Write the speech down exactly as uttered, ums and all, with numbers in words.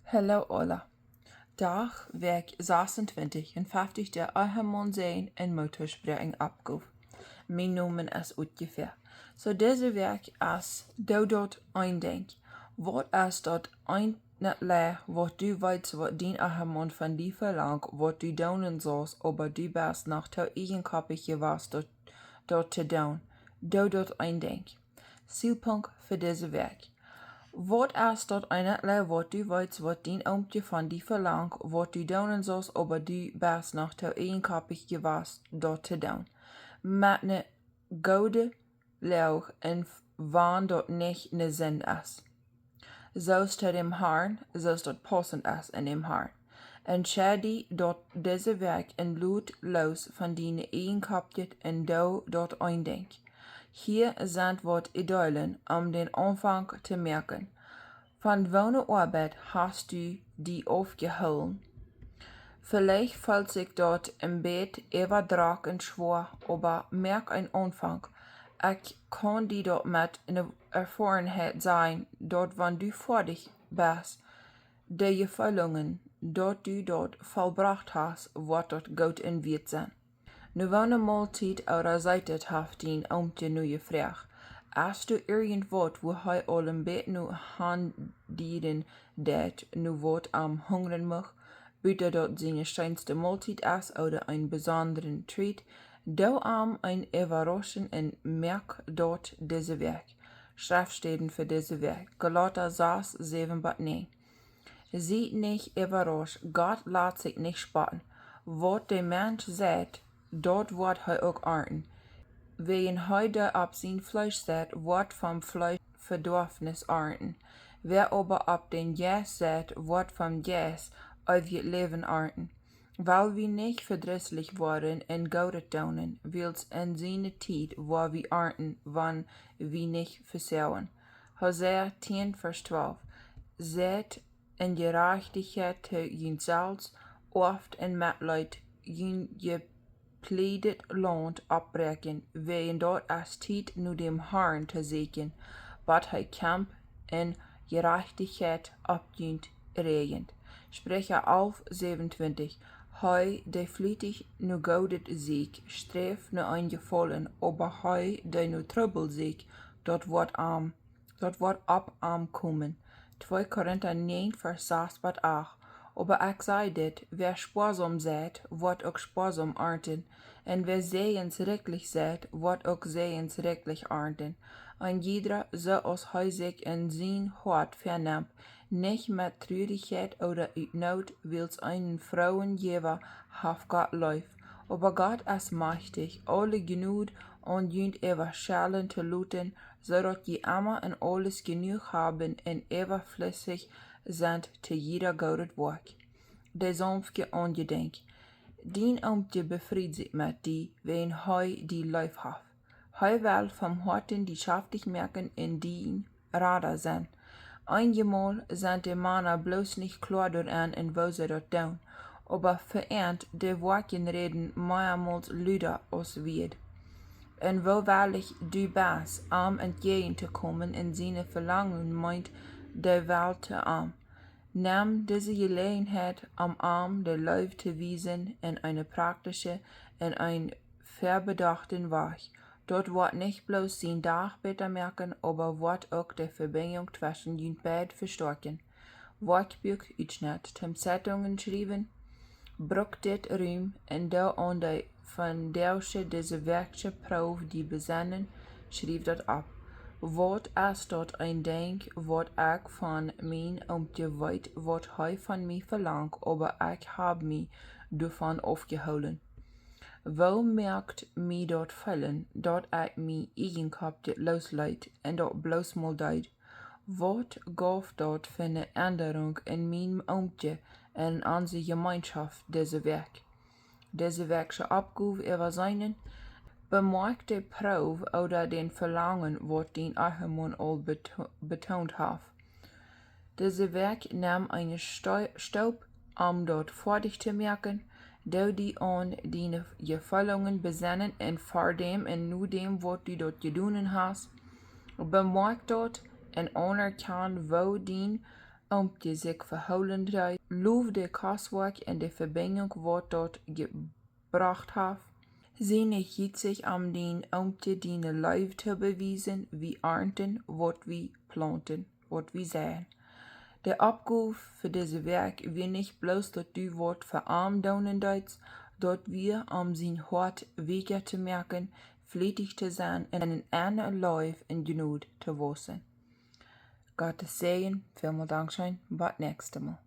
Hallo aula. Dach, Wäakj sasuntwintich un fefftich, de Ehemaun sennen un Muttasproaken Oppgow. Mien Nomen es Utjefäa. Soo, dise Wäakj es: Doo daut een Dinkj. Waut es daut eene Lea, waut du weetst, waut dien Ehemaun von die velangt, waut du doonen saust, oba du best noch too ieejenkoppich jewast, daut, daut to doonen? Doo daut een Dinkj. Zielpunkt fa dise Wäakj: Waut es daut eene Lea, waut du weetst, waut dien Oomkje von die velangt, waut du doonen saust, oba du best noch too ieejenkoppich jewast, daut to doonen? Met eene goode Loag un f-, wan daut nich eene Sind es, soo aus to däm Harn, soo aus daut paussent es en däm Harn. Entscheid die daut dise Wäakj un lot loos von diene Ieejenkopptheit un doo daut een Dinkj. Hia sent waut Ideeen, om dän Aunfank to moaken. Von woone Oabeit hast du die aufjehoolen? Veleicht feelt sikj daut een bät äwadroagen un schwoa, oba moak een Aunfank. Ekj kaun die daut met eene Erfoarenheit sajen, daut wan du foadich best, de Jefeelungen, daut du daut vollbrocht hast, woat daut goot un wieet sennen. No woone Moltiet ooda Sied haft dien Oomkje nu jefroacht? Hast du irjentwaut, wua hee aul een bät no haundlen deit, no waut am hungren mucht, buta daut siene scheenste Moltiet es ooda een besondren Treat? Doo am eene Äwarauschunk un moak daut dise Wäakj. Schreftstäden fa dise Wäakj: Galata sas, säwen bat näajen. Sie nich äwarauscht, Gott lat sikj nich spotten. Waut de Mensch seit, daut woat hee uk arnten. Wäa hee, dee opp sien Fleesch seit, woat vom Fleesch Vedoawen arnten. Wäa oba opp dän Jeist seit, woat vom Jeist eewjet Läwen arnten. Well wie nich vedrisslich woaren un Goodet doonen, wiels en siene Tiet woa wie arnten, wan wie nich vesoagen. Hosea tieen, Varsch twalf: Seit en Jerajchtichkjeit to junt selfst, oaft en Metleet jun jepläajet Launt oppbräakjen, wäajen daut es Tiet, no däm Harn to sieekjen, bat hee kjemt un Jerajchtichkjeit opp junt räajent. Spricha alf, säwenuntwintich: Hee, dee flietich no Goodet sieekjt, sträft no een Jefaulen, oba hee, dee no Trubbel sieekjt, daut woat am daut woat opp am komen. Twee Korinta näajen, Varsch sas bat acht: Oba ekj saj dit: Wäa spoasom seit, woat uk spoasom arnten, un wäa säajensrikjlich seit, woat uk säajensrikjlich arnten. Een jieda, soo aus hee sikj en sien Hoat väanemt, nich met Trurichkjeit ooda ut Noot, wiels eenen frooen Jäwa haft Gott leef. Oba Gott es majchtich, aule Jnod aun junt äwaschellen to loten, soo daut jie emma en aules jenuach haben un äwaflissich sent to jieda goodet Woakj. De saunfte Aunjedinkj: Dien Oomkje befriet sikj met die, wäajen hee die leef haft. Hee well vom Hoaten die schaftich moaken un dien Rada sennen. Eenjemol sent de Mana bloos nich kloa doaraun, un woo see daut doonen, oba veeent de Woakjen räden meamols luda aus Wieed. Un woo wellich du best, am entjäajen to komen en siene Velangen, meent de Welt to am. Nemm dise Jeläajenheit, om am de Leew to wiesen, en eene praktische un een väabedochten Wajch. Daut woat nich bloos sien Dach bäta moaken, oba woat uk de Vebinjunk tweschen junt beid vestoakjen. Woakjbuak Utschnett: Toom Zeitungen schriewen. Bruk dit Rum un doo aun de vondoagsche, dise Wäakjsche Proow die besennen, schriew daut opp. Waut es daut een Dinkj, waut ekj von mien Oomkje weet, waut hee von mie velangt, oba ekj hab mie doavon aufjehoolen? Woo moakt mie daut feelen, daut ekj mien ieejen Kopp dit loosleet un daut bloos mol deed? Waut jeef daut fa eene Endrunk en mien Oomkje un en onse Jemeenschoft dise Wäakj? Dise Wäakjsche Oppgow äwaseenen: Bemoakj de Proow ooda dän Velangen, waut dien Ehemaun aul beto-, betoont haft. Dise Wäakj nemm eene Stoo-, Stoop, om daut foadich to moaken. Doo die aun diene Jefeelungen besennen un ver däm un no däm, waut du daut jedonen hast. Bemoakj daut un aunerkjan, woo dien Oomkje sikj vehoolen deed. Low de Kostwoakj un de Vebinjunk, waut daut jebrocht haft. Sie nich jietsich om dien Oomkje diene Leew to bewiesen. Wie arnten, waut wie plaunten, waut wie seien. De Oppgow fa dise Wäakj wia nich bloos, daut du waut fa am doonen deetst, daut wia om sien Hoat weekja to moaken, flietich to sennen un en eene Leew un Jnod to waussen. Gottes Säajen, välmol dankscheen, bat näakjstet Mol.